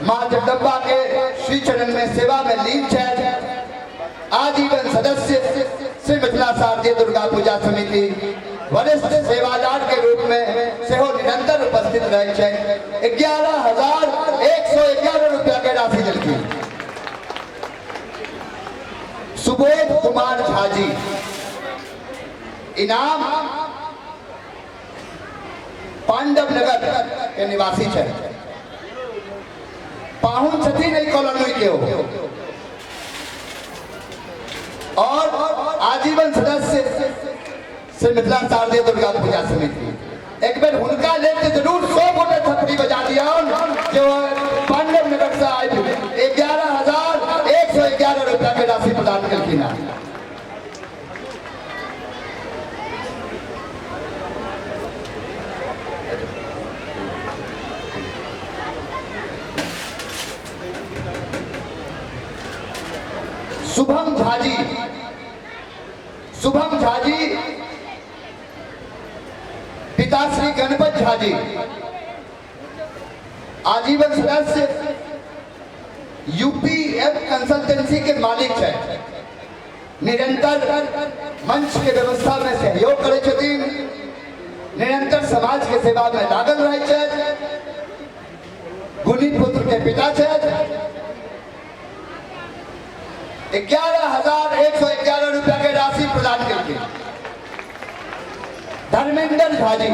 माँ जगदम्बा के श्री चरण में सेवा में लीन छथि। आजीवन सदस्य श्री मिथिला शारदीय दुर्गा पूजा समिति, वरिष्ठ सेवादार के रूप में सेहो निरंतर उपस्थित रहै छथि। 11,111 रुपया के राशि देलखिन। सुबोध कुमार झा जी, इनाम पांडव नगर के निवासी छथि। पाहुन छथिन एहि कॉलोनी के और आजीवन सदस्य श्री मिथिला शारदीय दुर्गा पूजा समिति। एक बेर हुनका लेल तऽ जरूर 100 गोटे थपड़ी बजा दियौन जे पांडव नगर से आबि 11,111 रुपया के राशि प्रदान केलखिन हँ। शुभम झा जी, शुभम झा जी, पिता श्री गणपत झा जी, आजीवन सदस्य, यूपीएफ कंसल्टेंसी के मालिक छथि। निरंतर मंच के व्यवस्था में सहयोग करै छथिन, निरंतर समाज के सेवा में लागल रहै छथि। गुणी पुत्र के पिता छथि। 11,111 रुपया के राशि प्रदान केलखिन। धर्मेंद्र झा जी,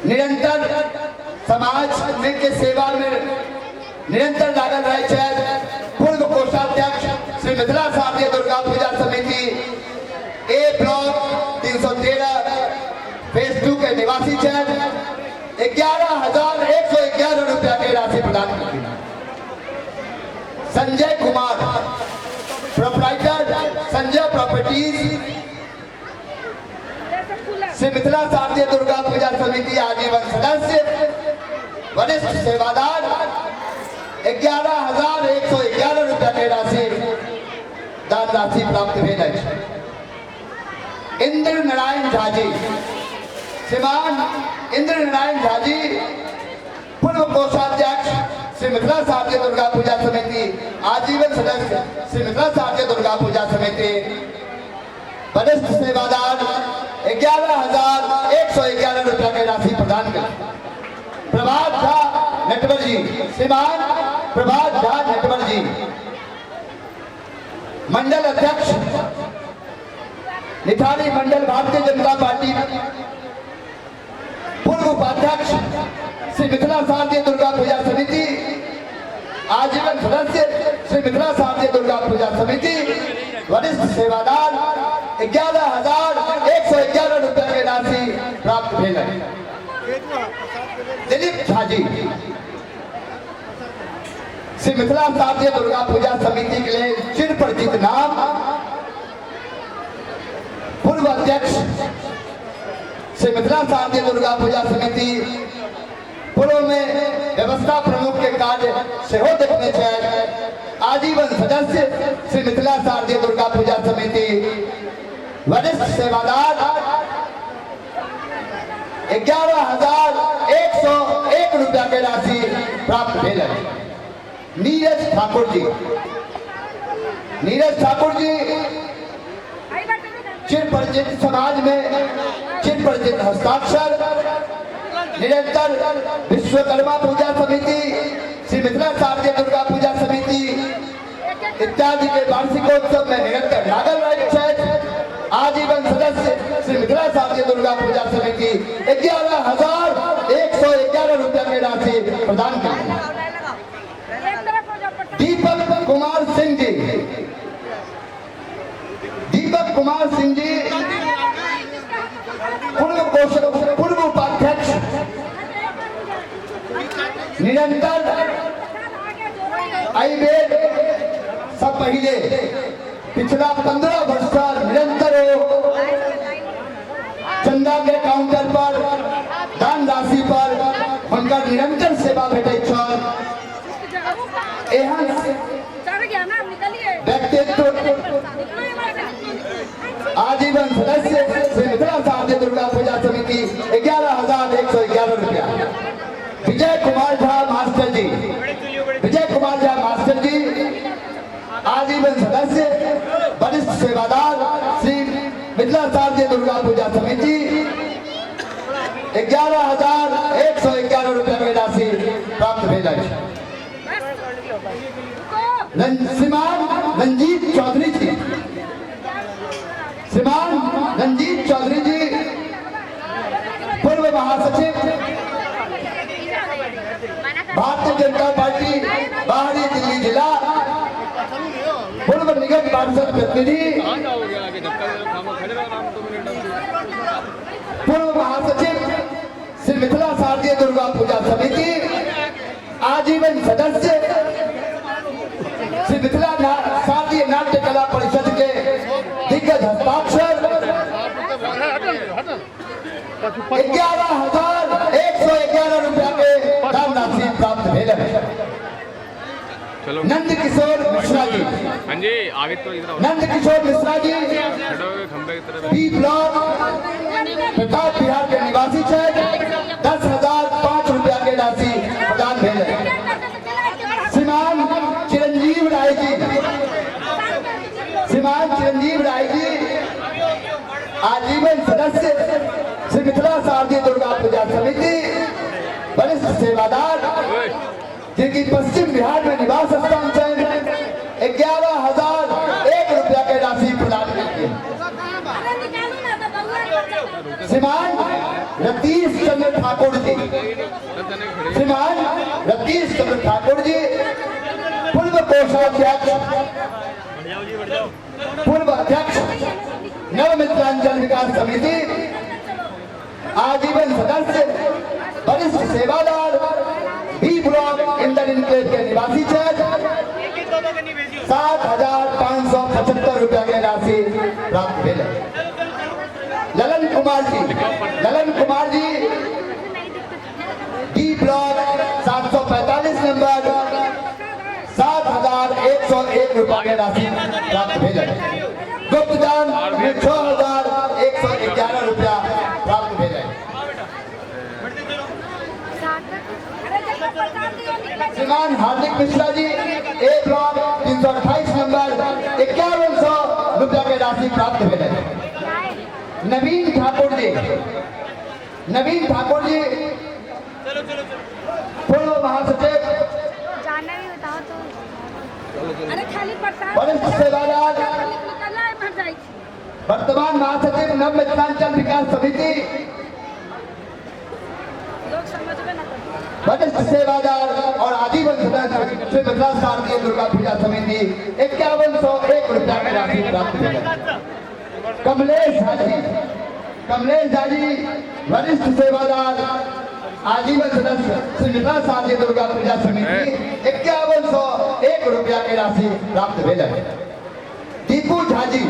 निरंतर समाज में के सेवा में निरंतर लागल रहै छथि। पूर्व कोषाध्यक्ष श्री मिथिला शारदीय दुर्गा पूजा समिति, ए ब्लॉक 313 फेज 2 के निवासी छथि। 11,111 रुपया के राशि प्रदान केलखिन। संजय कुमार, प्रोपराइटर संजय प्रॉपर्टीज, श्री मिथिला शारदीय दुर्गा पूजा समिति आजीवन सदस्य, वरिष्ठ सेवादार, 11,111 रुपया के राशि दान राशि प्राप्त भेल अछि। इंद्र नारायण झा जी, श्रीमान इंद्र नारायण झा जी, पूर्व कोषाध्यक्ष श्री मिथिला शारदीय दुर्गा पूजा समिति, आजीवन सदस्य श्री मिथिला शारदीय दुर्गा पूजा समिति, वरिष्ठ सेवादार, 11,111 रुपया के राशि प्रदान कर। प्रभात झा नटवर जी, श्रीमान प्रभात झा नटवर जी, मंडल अध्यक्ष निठारी मंडल भारतीय जनता पार्टी, पूर्व उपाध्यक्ष श्री मिथिला शारदीय दुर्गा पूजा समिति, आजीवन सदस्य श्री मिथिला शारदीय दुर्गा पूजा समिति, वरिष्ठ सेवादार, 11,111 रुपया के राशि प्राप्त भेल। दिलीप झा जी, श्री मिथिला शारदीय दुर्गा पूजा समिति के लिए चिर परिचित नाम, पूर्व अध्यक्ष श्री मिथिला शारदीय दुर्गा पूजा समिति, पूर्व में व्यवस्था प्रमुख के कार्य सेहो देखने छथि, आजीवन सदस्य श्री मिथिला शारदीय दुर्गा पूजा समिति, वरिष्ठ सेवादार, 11,101 रुपया के राशि प्राप्त भेल। नीरज ठाकुर जी, नीरज ठाकुर जी चिर परिचित, समाज में चिर परिचित हस्ताक्षर, निरंतर विश्वकर्मा पूजा समिति, श्री मिथिला शारदीय दुर्गा पूजा समिति इत्यादि के वार्षिकोत्सव में निरंतर लागल रहैत छथि। आजीवन सदस्य श्री मिथिला शारदीय दुर्गा पूजा समिति, 11,111 रुपया के राशि प्रदान करें। दीपक कुमार सिंह जी, दीपक कुमार सिंह जी, पूर्व कोष पूर्व उपाध्यक्ष, निरंतर एहि बेर सब पहिले पिछला 15 वर्ष से निरंतर ओ चंदा के काउंटर पर दान राशि पर हुनकर निरंतर सेवा भेटैत छल। एहन व्यक्तित्व, आजीवन सदस्य श्री मिथिला शारदीय दुर्गा पूजा समिति, 11,111 रुपया। आजीवन सदस्य, वरिष्ठ सेवादार, श्री मिथिला शारदीय दुर्गा पूजा समिति 11,111 रुपया के राशि प्राप्त भेल अछि। श्रीमान रंजीत चौधरी जी, श्रीमान रंजीत चौधरी जी, पूर्व महासचिव, भारतीय जनता पार्टी बाहरी दिल्ली जिला, पूर्व निगम पार्षद प्रतिनिधि, पूर्व महासचिव, श्री मिथिला शारदीय दुर्गा पूजा समिति, आजीवन सदस्य, श्री मिथिला शारदीय नाट्य कला परिषद के दिग्गज हस्ताक्षर, 11,111 रुपया के दान राशि प्राप्त भेल। चलो। नंद किशोर मिश्रा जी। हाँ जी, आगे तो इधर आओ। नंद किशोर मिश्रा जी, खड़े हो गए खंबे की तरफ। बी ब्लॉक, प्रताप बिहार के निवासी छथि। 10,005 रुपया के राशि प्रदान भेल। श्रीमान चिरंजीव राय जी, श्रीमान चिरंजीव राय जी, आजीवन सदस्य, श्री मिथिला शारदीय दुर्गा पूजा समिति, वरिष्ठ सेवादार, जिनकी पश्चिम बिहार में निवास स्थान छनि, 11,001 रुपया के राशि प्रदान की। श्रीमान रतीश चंद्र ठाकुर जी, श्रीमान रतीश चंद्र ठाकुर जी, पूर्व कोषाध्यक्ष, पूर्व अध्यक्ष, नव मिथिलांचल विकास समिति, आजीवन सदस्य, वरिष्ठ सेवादार, बी ब्लॉक, इंदर इनक्लेव के निवासी छथि। 7,575 रुपया के राशि प्राप्त भेल। Lalan Kumar ji, Lalan Kumar ji, D block, 745 number, 7,101 रुपया के राशि प्राप्त भेल। गुप्तदान में 6,111 रुपया प्राप्त भेल। श्रीमान हार्दिक मिश्रा जी, ए ब्लॉक, 328 नंबर, 5100 रुपया के राशि प्राप्त भेल। नवीन ठाकुर जी, नवीन ठाकुर जी, पूर्व महासचिव, जाना भी बताओ तो। अरे खाली प्रसाद वरिष्ठ सेवादार, निकलना है, भर जाइ छी। वर्तमान महासचिव, नव मिथिलांचल विकास समिति, लोग समझबे ना करते। वरिष्ठ सेवादार और आजीवन सदस्य, श्री मिथिला शारदीय दुर्गा पूजा समिति, 5101 रुपया के राशि प्राप्त भेल। कमलेश झा जी, कमलेश झा जी, वरिष्ठ सेवादार, आजीवन सदस्य, श्री मिथिला शारदीय दुर्गा पूजा समिति, 5101 रुपया के राशि प्राप्त भेल। दीपू झा जी,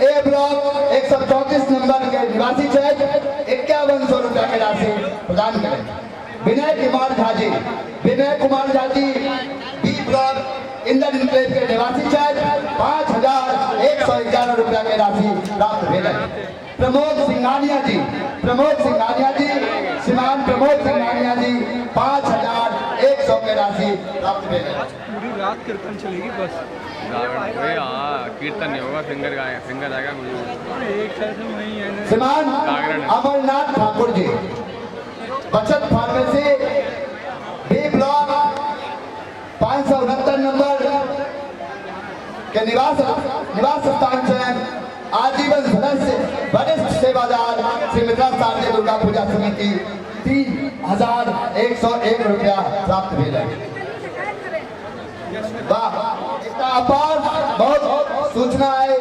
ए ब्लॉक, 134 नंबर के निवासी छथि। 5100 रुपया के राशि प्रदान करें। विनय कुमार झा जी, Vinay Kumar Jha ji, B block, Inder enclave के निवासी छथि। 5111 रुपया के राशि प्राप्त भेल। प्रमोद सिंघानिया जी, प्रमोद सिंघानिया जी, श्रीमान प्रमोद सिंघानिया जी, 5100 के राशि प्राप्त भेल। पूरी रात कीर्तन चलेगी बस। ओए हाँ, कीर्तन नहीं होगा, सिंगर गाएगा, सिंगर आएगा मुझे। एक साइड में वही है ना। श्रीमान अमरनाथ ठाकुर जी, बचत फार्मेसी, बी ब्लॉक, 569 नंबर के निवास स्थान से, आजीवन सदस्य, वरिष्ठ सेवादार, श्री मिथिला शारदीय दुर्गा पूजा समिति, 3101 रुपया प्राप्त भेल। वाह, एकटा अपार बहुत सूचना है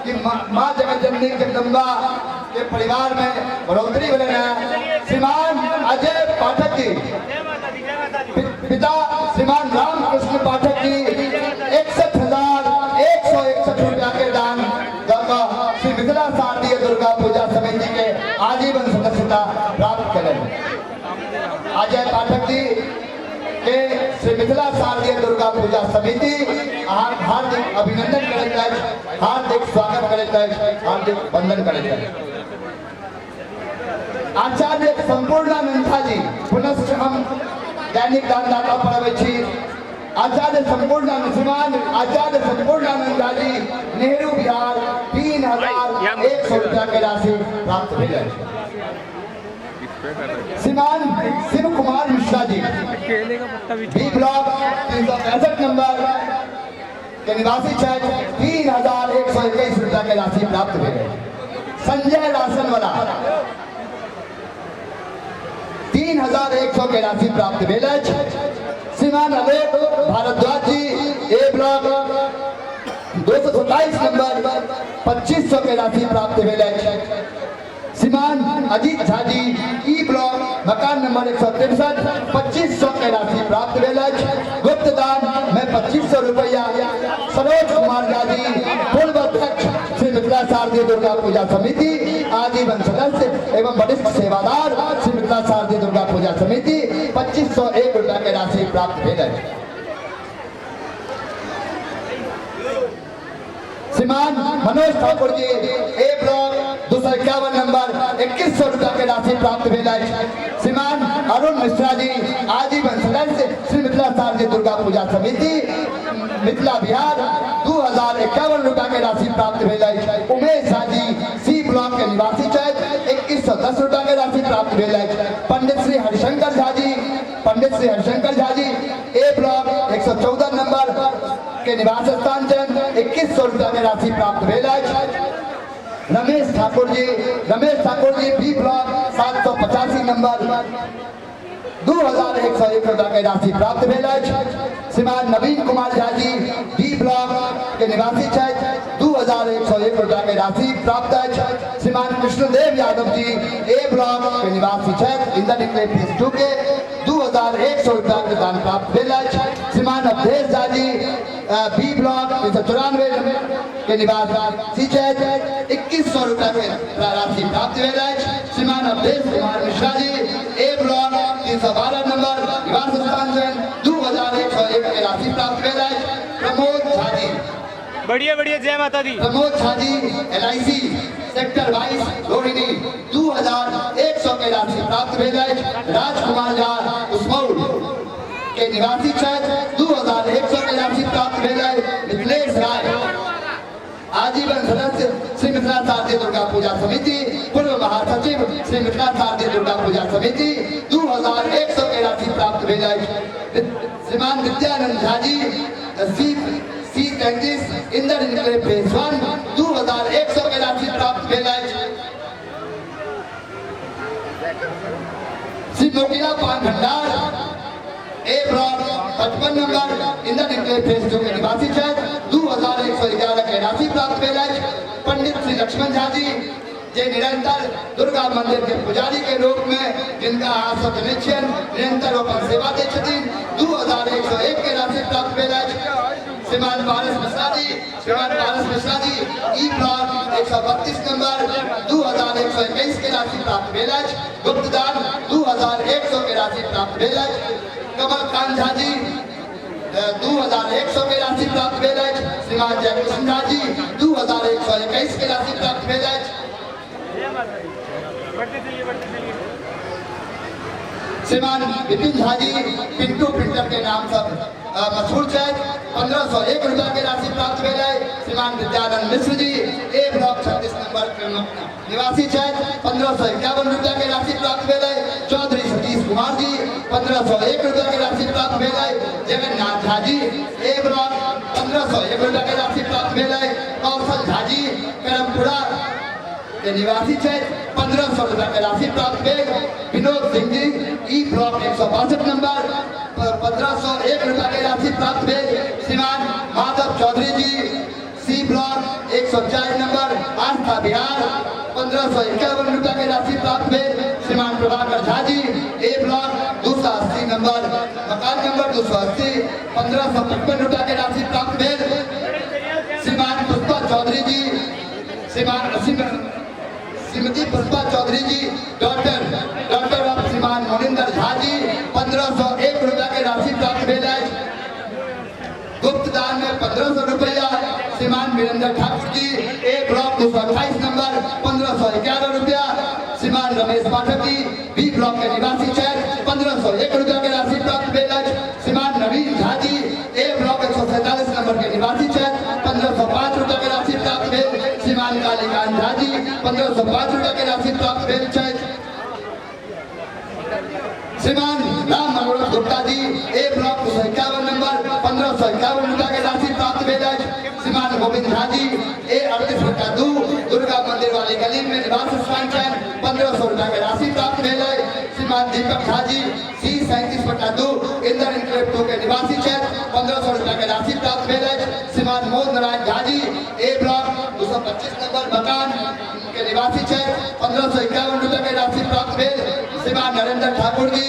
कि माँ जगत जननी जगदम्बा के परिवार में बढ़ोतरी भेलनि है। श्रीमान अजय पाठक जी, पिता श्रीमान रामकृष्ण पाठक जी, 61,161 रुपया के दान दऽ कऽ श्री मिथिला शारदीय दुर्गा पूजा समिति के आजीवन सदस्यता प्राप्त केलनि। अजय पाठक जी के श्री मिथिला शारदीय दुर्गा पूजा समिति अहाँ हार्दिक अभिनंदन करैत अछि, हार्दिक स्वागत करैत अछि, हार्दिक वंदन करैत अछि। आचार्य संपूर्णानंद झा जी, पुनश्च हम दैनिक दानदाता पर अबै छी। आचार्य संपूर्णानंद श्रीमान आचार्य संपूर्णानंद झा जी नेहरू बिहार 3100 रुपया के राशि प्राप्त भेल अछि। किस पे कर रहे श्रीमान शिव कुमार मिश्रा जी केले का पत्ता भी बी ब्लॉक 365 नंबर के निवासी छथि, 3121 रुपया के राशि प्राप्त भेल अछि। संजय राशन वाला 3100 के राशि प्राप्त भेल अछि। श्रीमान आलोक भारद्वाज जी ए ब्लॉक 227 नंबर 2500 के राशि प्राप्त भेल अछि। श्रीमान अजीत झा जी ई ब्लॉक मकान नंबर 163 2500 के राशि प्राप्त भेल अछि। गुप्त दान में 2500 रुपया सरोज कुमार झा जी पूर्व अध्यक्ष श्री मिथिला शारदीय दुर्गा पूजा समिति आजीवन सदस्य एवं वरिष्ठ सेवादार श्री मिथिला शारदीय दुर्गा पूजा समिति 2501 रुपया के राशि प्राप्त भेल अछि। श्रीमान मनोज ठाकुर जी ए ब्लॉक 251 नंबर 2100 रुपया के राशि प्राप्त भेल अछि। श्रीमान अरुण मिश्रा जी आजीवन सदस्य श्री मिथिला शारदीय दुर्गा पूजा समिति मिथिला बिहार 2051 रुपया के राशि प्राप्त भेल अछि। उमेश झा जी सी ब्लॉक के निवासी छथि, 2110 रुपया के राशि प्राप्त भेल अछि। पंडित श्री हरिशंकर झा जी पंडित श्री हरिशंकर झा जी ए ब्लॉक 114 नंबर के निवास स्थान छनि, 2100 रुपया के राशि प्राप्त भेल अछि। Ramesh Thakur ji Ramesh Thakur ji B block 785 number 2101 रुपया के राशि प्राप्त भेल अछि। श्रीमान नवीन कुमार झा जी बी ब्लॉक के निवासी छथि, 2101 रुपया के राशि प्राप्त अछि। श्रीमान कृष्णदेव यादव जी ए ब्लॉक के निवासी छथि, इंदर इनक्लेव फेज 2 के 2100 रुपया के दान प्राप्त भेल अछि। श्रीमान अवधेश झा जी बी ब्लॉक 394 के निवासी छथि, 2100 रुपया के राशि प्राप्त भेल अछि। श्रीमान अवधेश कुमार मिश्रा जी ए ब्लॉक 312 नंबर निवास स्थान छनि, 2101 के राशि प्राप्त भेल अछि। प्रमोद झा जी बढ़िया बढ़िया जय माता दी। Pramod Jha ji LIC sector 22 Rohini 2100 के राशि प्राप्त भेल अछि। राजकुमार झा कुशमौल के निवासी छथि, 2100 के राशि प्राप्त भेल अछि। मिथिलेश राय आजीवन सदस्य श्री मिथिला शारदीय दुर्गा पूजा समिति पूर्व महासचिव श्री मिथिला शारदीय दुर्गा पूजा समिति 2100 के राशि प्राप्त भेल अछि। श्रीमान Vidyanand Jha ji C C 33 Inder enclave phase 1 2100 के राशि प्राप्त भेल अछि। श्री मोकिला पान भंडार A block 55 number Inder enclave phase 2 के निवासी छथि, 2111 के राशि प्राप्त भेल अछि। पंडित श्री लक्ष्मण झा जी जे निरंतर दुर्गा मंदिर के पुजारी के रूप में जिनका अहाँ सब जनै छियनि निरंतर अपन सेवा दै छथिन, 2101 के राशि प्राप्त भेल अछि। श्रीमान पारस मिश्रा जी श्रीमान पारस Mishra ji E block 132 number 2121 के राशि प्राप्त भेल अछि। गुप्तदान 2100 के राशि प्राप्त भेल अछि। कमल कांत झा जी 2100 के राशि प्राप्त भेल अछि। श्रीमान जयकृष्ण झा जी 2121 के राशि प्राप्त भेल अछि। बढ़ते चलिए बढ़ते चलिए। श्रीमान विपिन झा जी पिंटू प्रिंटर के नाम सब मशहूर छथि, 1501 रुपया के राशि प्राप्त भेल अछि। श्रीमान विद्यानंद मिश्र जी ए ब्लॉक 36 नंबर निवासी छथि, 1551 रुपया के राशि प्राप्त भेल अछि। चौधरी सतीश कुमार जी 1501 रुपया के राशि प्राप्त भेल अछि। जगन्नाथ झा जी ए ब्लॉक 1501 रुपया के राशि प्राप्त भेल अछि। कौशल झा जी करमपुरा के निवासी छथि, 1500 रुपया के राशि प्राप्त भेल। Vinod Singh ji E block 162 number 1501 रुपया के राशि प्राप्त भेल। श्रीमान माधव चौधरी जी सी ब्लॉक 104 नंबर आस्था बिहार 1551 रुपया के राशि प्राप्त भेल। श्रीमान प्रभाकर झा जी ए ब्लॉक 280 नंबर मकान नंबर 280 1555 रुपया के राशि प्राप्त भेल। श्रीमान पुष्पा चौधरी जी श्रीमान श्रीमती पुष्पा चौधरी जी डॉक्टर डॉक्टर ऑफ श्रीमान मोनिंदर झा जी 1501 रुपया के राशि प्राप्त भेल अछि। गुप्त दान में 1500 रुपया श्रीमान वीरेंद्र ठाकुर जी ए ब्लॉक 228 नंबर 1511 रुपया। श्रीमान रमेश पाठक जी बी ब्लॉक के निवासी छथि, 1501 रुपया के राशि प्राप्त भेल अछि। श्रीमान नवीन झा जी राशि प्राप्त भेल छथि। श्रीमान राम मनोरथ गुप्ता जी, ए ब्लॉक 251 नंबर, 1551 रुपया के राशि प्राप्त भेल अछि। श्रीमान गोविंद झा जी, ए 38/2, दुर्गा मंदिर वाली गली में निवास स्थान छनि, 1500 रुपया के राशि प्राप्त भेल अछि। श्रीमान दीपक झा जी, सी 37/2, इंदर इनक्लेव 2 के निवासी छथि, 1500 रुपया के राशि प्राप्त भेल अछि। श्रीमान मोद नारायण झा जी, ए ब्लॉक 225 नंबर मकान के निवासी छथि, 1551 रुपया के राशि प्राप्त भेल। श्रीमान नरेंद्र ठाकुर जी।